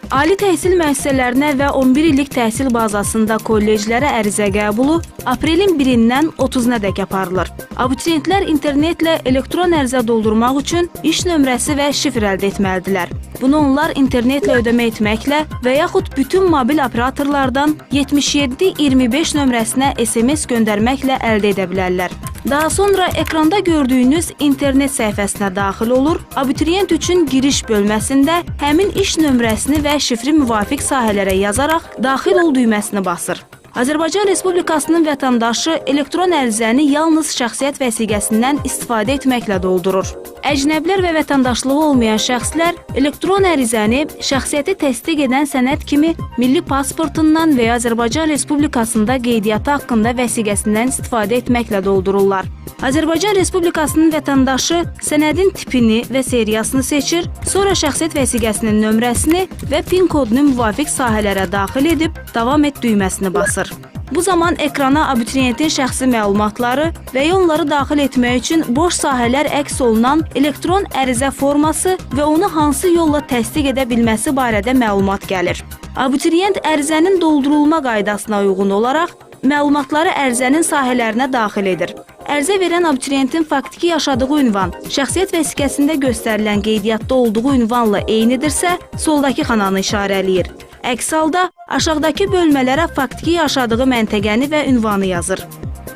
Ali təhsil müəssisələrinə və 11 illik təhsil bazasında kolleclərə ərizə qəbulu aprelin 1-dən 30-na dək aparılır. Abituriyentlər internetlə elektron ərizə doldurmaq üçün iş nömrəsi və şifr əldə etməlidirlər. Bunu onlar internetlə ödəmə etməklə və yaxud bütün mobil operatorlardan 7725 nömrəsinə SMS göndərməklə əldə edə bilərlər. Daha sonra ekranda gördüyünüz internet səhifəsinə daxil olur, abituriyent üçün giriş bölməsində həmin iş nömrəsini və şifri müvafiq sahələrə yazaraq daxil ol düyməsini basır. Azərbaycan Respublikasının vətəndaşı elektron ərizəni yalnız şəxsiyyət vəsiqəsindən istifadə etməklə doldurur. Əcnəbilər və vətəndaşlığı olmayan şəxslər elektron ərizəni şəxsiyyəti təsdiq edən sənəd kimi milli pasportundan və ya Azərbaycan Respublikasında qeydiyyatı haqqında vəsiqəsindən istifadə etməklə doldururlar. Azərbaycan Respublikasının vətəndaşı sənədin tipini və seriyasını seçir, sonra şəxsiyyət vəsiqəsinin nömrəsini və PIN kodunu müvafiq sahələrə daxil edib davam et düyməsini basır. Bu zaman ekrana abituriyentin şəxsi məlumatları və ya onları daxil etmək üçün boş sahələr əks olunan elektron ərizə forması və onu hansı yolla təsdiq edə bilməsi barədə məlumat gəlir. Abituriyent ərizənin doldurulma qaydasına uyğun olaraq məlumatları ərizənin sahələrinə daxil edir. Ərizə verən abituriyentin faktiki yaşadığı ünvan, şəxsiyyət vəsiqəsində göstərilən qeydiyyatda olduğu ünvanla eynidirsə, soldakı xananı işarələyir. Əks halda aşağıdakı bölmələrə faktiki yaşadığı məntəqəni və ünvanı yazır.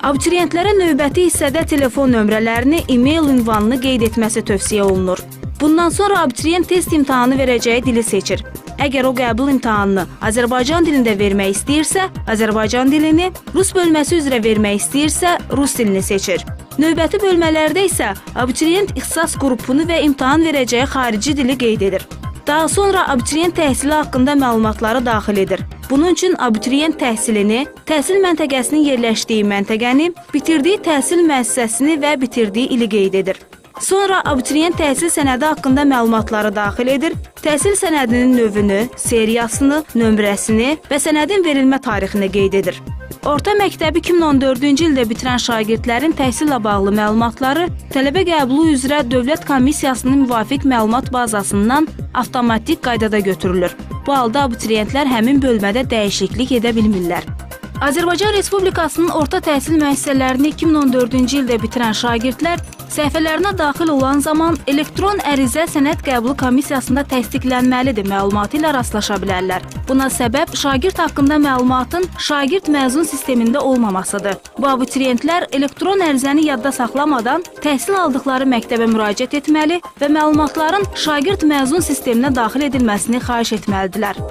Abituriyentlərə növbəti hissədə telefon nömrələrini, e-mail ünvanını qeyd etməsi tövsiyə olunur. Bundan sonra abituriyent test imtahanı verəcəyi dili seçir. Əgər o qəbul imtahanını Azərbaycan dilində vermək istəyirsə, Azərbaycan dilini, rus bölməsi üzrə vermək istəyirsə, rus dilini seçir. Növbəti bölmələrdə isə abituriyent ixtisas qrupunu və imtahan verəcəyi xarici dili qeyd edir. Daha sonra abituriyent təhsili haqqında məlumatları daxil edir. Bunun üçün abituriyent təhsilini, təhsil məntəqəsinin yerləşdiyi məntəqəni, bitirdiyi təhsil müəssisəsini və bitirdiyi ili qeyd edir. Sonra abituriyent təhsil sənədi haqqında məlumatları daxil edir, təhsil sənədinin növünü, seriyasını, nömrəsini və sənədin verilmə tarixini qeyd edir. Orta məktəbi 2014-cü ildə bitirən şagirdlərin təhsillə bağlı məlumatları tələbə qəbulu üzrə Dövlət Komissiyasının müvafiq məlumat bazasından avtomatik qaydada götürülür. Bu halda abituriyentlər həmin bölmədə dəyişiklik edə bilmirlər. Azərbaycan Respublikasının orta təhsil müəssisələrini 2014-cü ildə bitirən şagirdlər səhifələrinə daxil olan zaman elektron ərizə sənəd qəbulu komissiyasında təsdiqlənməlidir məlumatı ilə rastlaşa bilərlər. Buna səbəb şagird haqqında məlumatın şagird məzun sistemində olmamasıdır. Bu abituriyentlər elektron ərizəni yadda saxlamadan təhsil aldıqları məktəbə müraciət etməli və məlumatların şagird məzun sisteminə daxil edilməsini xahiş etməlidirlər.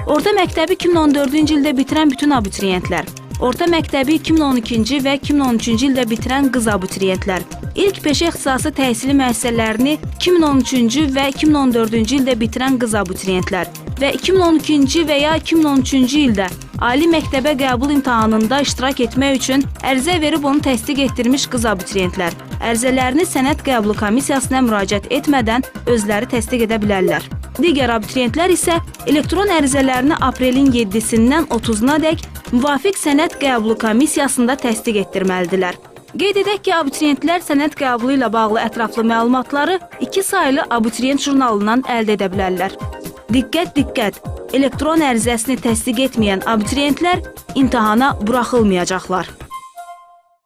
Orta məktəbi 2014-cü ildə bitirən bütün abituriyentlər, orta məktəbi 2012-ci və 2013-cü ildə bitirən qız abituriyentlər, ilk peşə ixtisası təhsili müəssisələrini 2013-cü və 2014-cü ildə bitirən qız abituriyentlər və 2012-ci və ya 2013-cü ildə ali məktəbə qəbul imtahanında iştirak etmək üçün ərizə verib onu təsdiq etdirmiş qız abituriyentlər ərizələrini sənəd qəbulu komissiyasına müraciət etmədən özləri təsdiq edə bilərlər. Digər abituriyentlər isə elektron ərizələrini aprelin 7-sindən 30-na dək müvafiq sənəd qəbulu komissiyasında təsdiq etdirməlidirlər. Qeyd edək ki, abituriyentlər sənəd qəbulu ilə bağlı ətraflı məlumatları 2 saylı abituriyent jurnalından əldə edə bilərlər. Diqqət, diqqət! Elektron ərizəsini təsdiq etməyən abituriyentlər imtahana buraxılmayacaqlar.